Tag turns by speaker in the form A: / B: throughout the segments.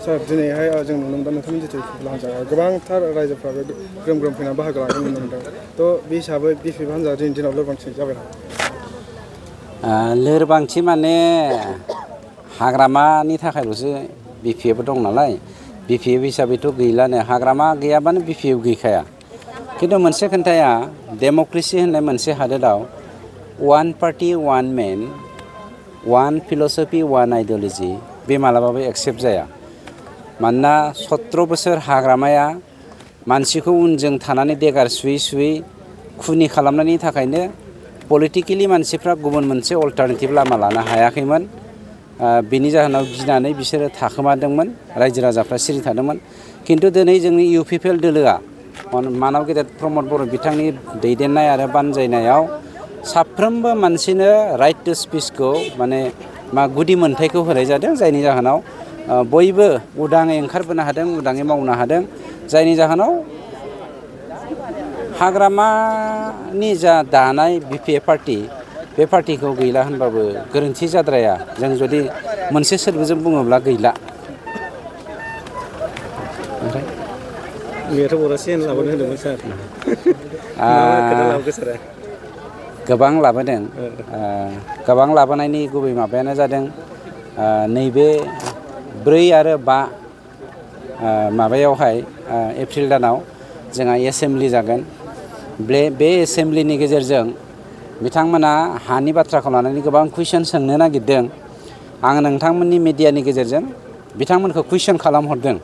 A: सार दिनैहाय जों नुनो मोनदों नोंथांमोन जितु बिफिएफ हान्जा गोबांथार रायजोफ्राबो ग्रोम ग्रोम फैनानै बाहागो लानायखौ नुनो मोनदों थ' बे हिसाबै बिफिएफ हान्जा दिनैनि दिनाव लोरबांथि जाबाय नामा?
B: लोरबांथि माने हाग्रामानि थाखायल'सो बिफिएफ दं नालाय बिफिएफ हिसाबैथ' गैलानो हाग्रामा गैयाबानो बिफिएफ गैखाया खिन्थु मोनसे खोन्थाया डेम'क्रेसि होननाय मोनसे हादोराव वान पार्टि वान मेन वान फिल'सफि वान आइडिय'लजि बे मालाबाबो एक्सेप्ट जाया मानोना 17 बोसोर हाग्रामाया मानसिखौ उनजों थानानै देगार सुयै सुयै खुनि खालामनायनि थाखायनो पलिटिकेलि मानसिफ्रा गुबुन मोनसे अल्टारनेटिभ लामा लानो हायाखैमोन बिनि जाहोनाव गिनानै बिसोरो थाखोमादोंमोन रायजो राजाफ्रा सिरि थादोंमन किन्तु दिनै जोंनि इउपिपिएल दोलोआ मानव गेदेर प्रमद बर' बिथांनि दैदेननाय आरो बानजायनायाव साफ्रोमबो मानसिनो राइट टु स्पिचखौ माने गुदि मोनथायखौ होनाय जादों जायनि जाहोनाव बयबो उदाङै ओंखारबोनो हादों उदाङै मावनो हादों जायनि जाहोनाव हाग्रामानि जा दानाय बिपिएफ पार्टि बे पार्टिखौ गैला होनबाबो गोरोन्थि जाद्राया जों जुदि मोनसे सोदोबजों बुङोब्ला गैला ओमफ्राय
A: बेथ' बर'सिन लाबोनो होदोंमोन सार
B: गोबां लाबोदों गोबां लाबोनायनि गुबै माबायानो जादों नैबे 4 आरो 5 माबायावहाय एप्रिल दानाव जोंहा एसेम्बलि जागोन बे एसेम्बलिनि गेजेरजों बिथांमोना हानि बाथ्राखौ लानानै गोबां कुइसन सोंनो नागिरदों आं नोंथांमोननि मिडियानि गेजेरजों बिथांमोनखौ कुइसन खालामहरदों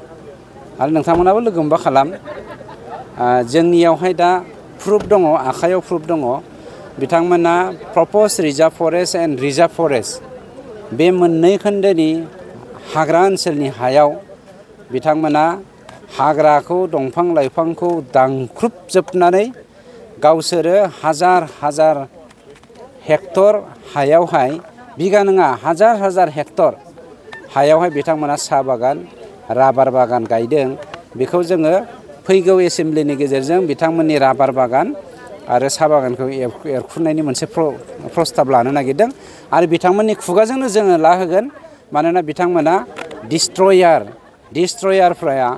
B: आरो नोंथांमोनाबो लोगो हमबा खालाम जोंनियावहाय दा प्रुफ दङ आखायाव प्रुफ दङ बिथांमोना proposed reserve forest and reserve forest बे मोननै खोन्दोनि हाग्रा ओनसोलनि हायाव बिथांमोना हाग्राखौ दंफां लाइफांखौ दानख्रुबजोबनानै गावसोरो हाजार हेक्टर हायावहाय बिगा नङा हाजार हेक्टर हायावहाय बिथांमोना साहा बागान राबार बागान गायदों बेखौ जोङो फैगौ एसेम्बलिनि गेजेरजों बिथांमोननि राबार बागान आरो साहा बागानखौ एरखुनायनि मोनसे प्रस्ताब लानो नागिरदों आरो बिथांमोननि खुगाजोंनो जोङो लाहोगोन मानोना बिथांमोना डिस्ट्रयारफ्रा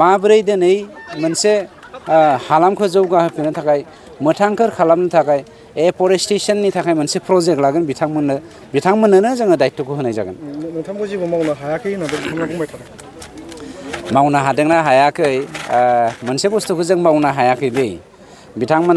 B: माबोरै दिनै मोनसे हालामखौ जौगाहोफिननो थाखाय मोथांखोर खालामनो थाखाय एफरेस्टेसननि थाखाय मोनसे प्रजेक्ट लागोन बिथांमोननोनो जोङो दायित्वखौ होनाय जागोन
A: नोंथांखौ जेबो मावनो हायाखै होननानै बिथांमोना बुंबाय थादों
B: मावनो हादोंना हायाखै मोनसे बुस्थुखौ जों मावनो हायाखै बिथांमोना